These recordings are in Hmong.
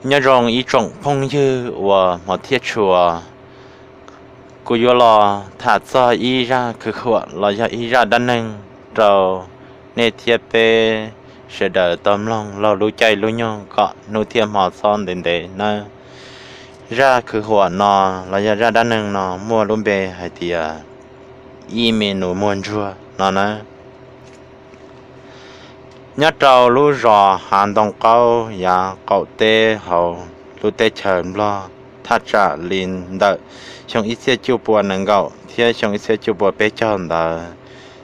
Nyob zoo ib tsoom phooj ywg uas hmov thiab tshua, kuv yuav los tham txog ib zaj khwv huam los yog ib zaj dab neeg rau nej thiab peb sawv daws tau mloog laug lub caij lub nyoog kom hnub thiab hmo txhob ntev ntev nawb. Zaj khwv huam no los yog zaj dab neeg no muaj lub npe hais tias ib me nus muag ntsuag no nawb. Nyob rau lub zos Hav Ntoo Qaub yav qaum teb hauv lub teb chaws Nplog, thaj tsam li ntawm xyoo ib txhiab cuaj pua nees nkaum thiab xyoo ib txhiab cuaj pua peb caug ntawd,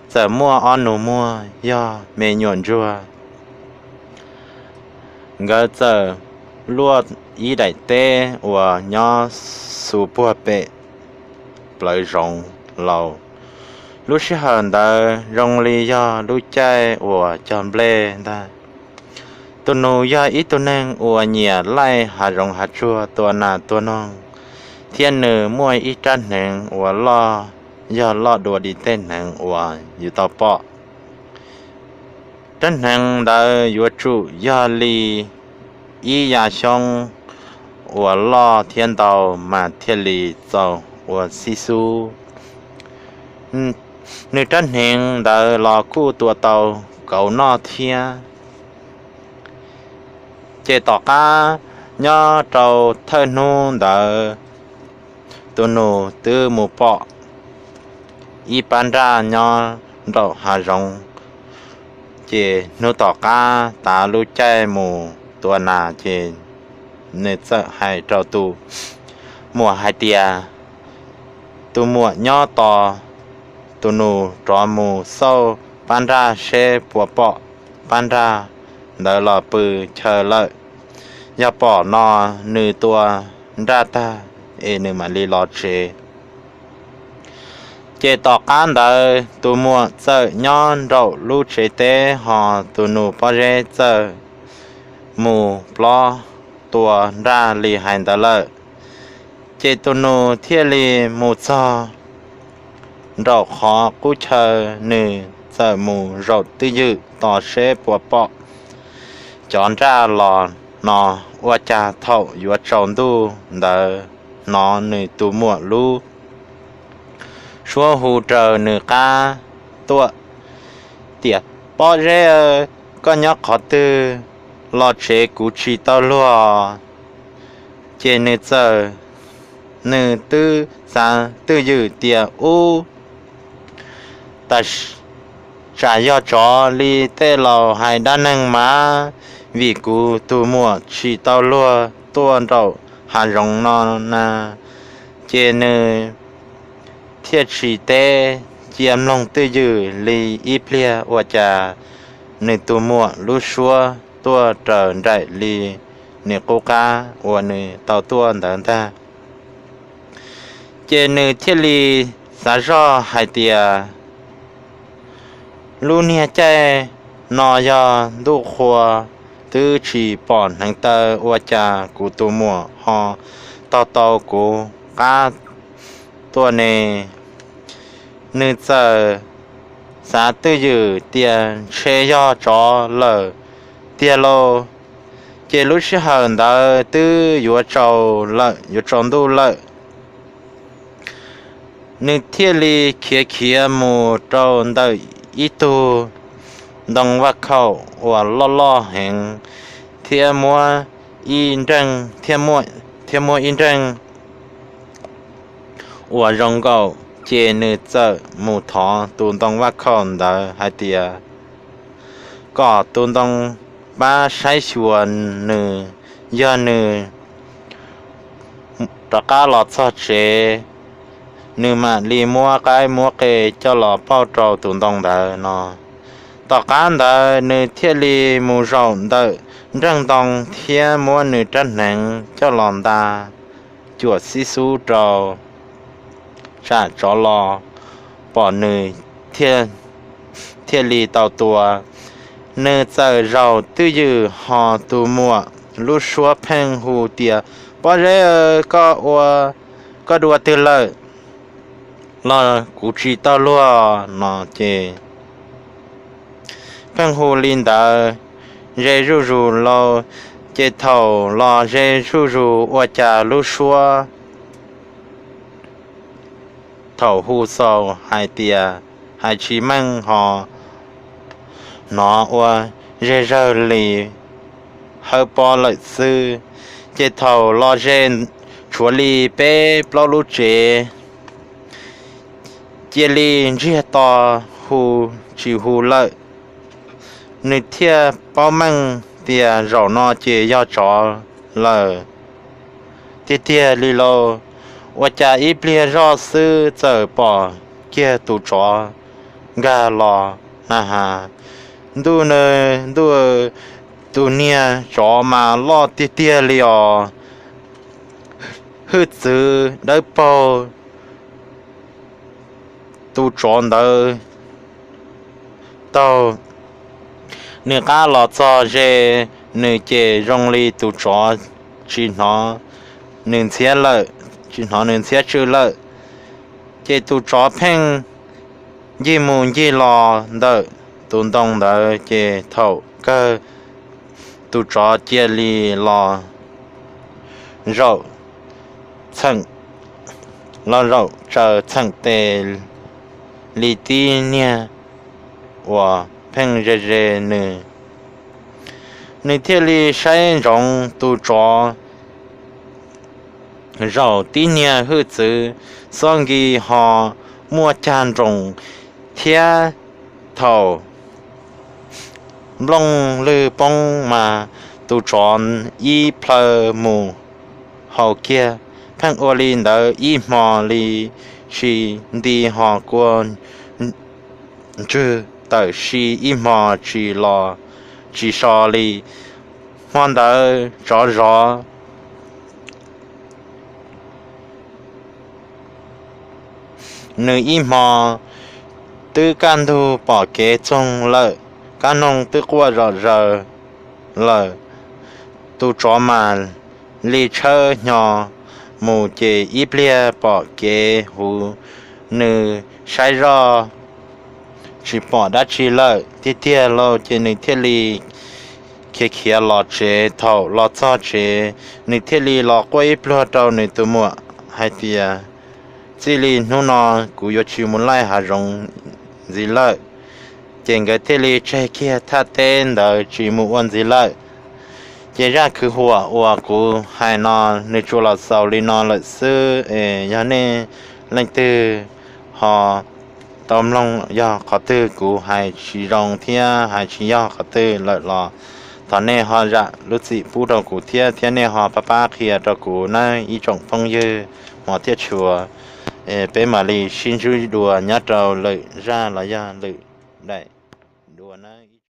txawm muaj ob nus muag yog me nyuam ntsuag. Nkawd txawm luaj ib daim teb uas nyob xuv puag pem plawv zoov laus. Lub sij hawm ntawd zoo li yog lub caij uas cog nplej ntag. Tus nus yog ib tug neeg uas nyiam laij hav zoov hav tsuag tua nas tua noog, thiab nws muaj ib rab hneev uas loj, yog loj dua li tej hneev uas yus tau pom. Rab hneev ntawd yuav tsum yog li ib ya xyoob uas loj thiab ntau mas thiaj li txaus ua xib xub. Nws rab hneev ntawd los kuj tua tau kauv noj thiab. Ces tom qab nyob rau thawj hnub ntawd, tus nus twb mus pom ib pab nraj nyob nraum hav zoov. Ces hnub tom qab tav lub caij mus tua nas ces nws txawm hais rau tus muam hais tias tus muam nyob tos tus nus rov mus xauj pab nraj seb puas pom pab nraj ntawd los pw chaw lawm. Yog pom no nws tua nraj tag es nws mam li los tsev. Ces tom qab ntawd tus muam txawm nyob nraum lub tsev teb ho tus nus pob zeb txawm mus plob tua nraj li hais ntawd lawm. Ces tus nus thiaj li mus txog nraum qhov qub chaw, nws txawm mus zaum twj ywm tos seb puas pom cov nraj los no. Ua cas thaum yuav tsaus ntuj ntawd hnov nws tus muam lub suab hu raws nws qab tuaj tias, Pob zeb, koj nyob qhov twg? Los tsev kuv tsis tau luag. Ces nws txawm, nws twb xav twj ywm tias, Ub, tas tsam yog tsov li tej laus hais dab neeg mas, vim kuv tus muam tsis tau luag tuaj nraum hav zoov no na. Ces nws thiaj tsis teb, cia mloog twj ywm li ib pliag ua cas nws tus muam lub suab tuaj raws nraim li nws qub qab uas nws tau tuaj ntawd ntag. Ces nws thiaj li xav zoj hais tias, Lub niag caij no yog ntuj qhua, twb tsis pom hneev taw, ua cas kuv tus muam ho taug tau kuv qab tuaj ne? Nws txawm xav twj ywm tias ntshe yog tsov lawm tiag lauj. Ces lub sij hawm ntawd twb yuav tsaus lawm, yuav tsaus ntuj lawm. Nws thiaj li khiav khiav mus rau ntawm ib tug ntoo vaj khaum uas loj loj heev, thiab muab ib nreej, thiab muab ib nreej uas zoo nkaus. Ces nws txawm mus thov tus ntoo vaj khaum ntawd hais tias kom tus ntoo pab saib xyuas nws, yog nws rov qab los txog tsev, nws mam li muab qaib muab qe coj los pauj rau tus ntoo ntawd no. Tom qab ntawd nws thiaj li mus zaum ntawm nreej ntoo thiab muab nws rab hneev coj los nta cuam xib xub rau, tsam tsov los pom nws thiaj li tau tua. Nws txawm zaum twj ywm ho tus muam lub suab pheej hu tias, Pob zeb, koj ua, koj dua twg lawm? Los kuv tsis tau luag no ces pheej hu li ntawd ze zuj zus lauj. Ces thaum los ze zuj zus ua cas lub suab thaum hu xaus hais tias hais tsis meej ho hnov ua ze zawg li hawb pob lawm xwb. Ces thaum los ze tshuav li peb plaub lub tsev cia li ntsiag to hu tsis hu lawm. Nws thiaj paub meej tias zaum no ces yog tsov lawm tiag tiag li lauj. Ua cas ib pliag zoj xwb txawm pom kiag tus tsov nkag los na has. Ntuj na, ntuj, tus niag tsov mas loj tiag tiag li os. Hwj txwv dawb paug tus tsov ntawd taug nws qab los txog ze, nws ces zoo li tus tsov tsis hnov nws ntxhiab lawm, tsis hnov nws ntxhiab tsw lawm. Ces tus tsov pheej ncig mus ncig los ntawm tus ntoo ntawd, ces thaum kawg tus tsov cia li los zaum txheem, los zaum tsaws txheem tes li tib niag uas pheej ze ze nws. Nws thiaj li saib ntsoov tus tsov zaum tib niag hwj txwv xob nkis ho muaj cag nroos thiab. Thaum nplooj lwg poob mas tus tsov ib plhaw mus haus kiag. Pheej ua li ntawd ib hmo li tsis nti ho kua ntswg tawm si ib hmo tsis los tsis so li. Hmo ntawd tsov zov nws ib hmo, twb kaj ntug pom kev txoog lawm, kab noog twb quaj zom zaws lawm. Tus tsov mas li tshawb hnyo mus ces ib pliag pom kev huv, nws saib zoj tsis pom dab tsi lawm tiag tiag lauj, ces nws thiaj li khiav khiav los tsev. Thaum los txog tsev, nws thiaj li los quaj ib pluag rau nws tus muam hais tias, txij li hnub no kuv yuav tsis mus laij hav zoov ntxiv lawm. Ces nkawd thiaj li tseg kiag thaj teb ntawd tsis mus ua ntxiv lawm. Ces zaj kwv huam uas kuv hais no nws tsuas los xaus li no lawm xwb. Yog nej leej twg ho tau mloog yog qhov twg kuv hais tsis zoo thiab hais tsis yog qhov twg lawm los thov nej ho zam lub txim pub rau kuv thiab, thiab nej ho pab pab qhia rau kuv nawb ib tsoom phooj ywg hmov thiab tshua. Peb mam li sib ntsib dua nyob rau lwm zaj los yog lwm daim dua nawb.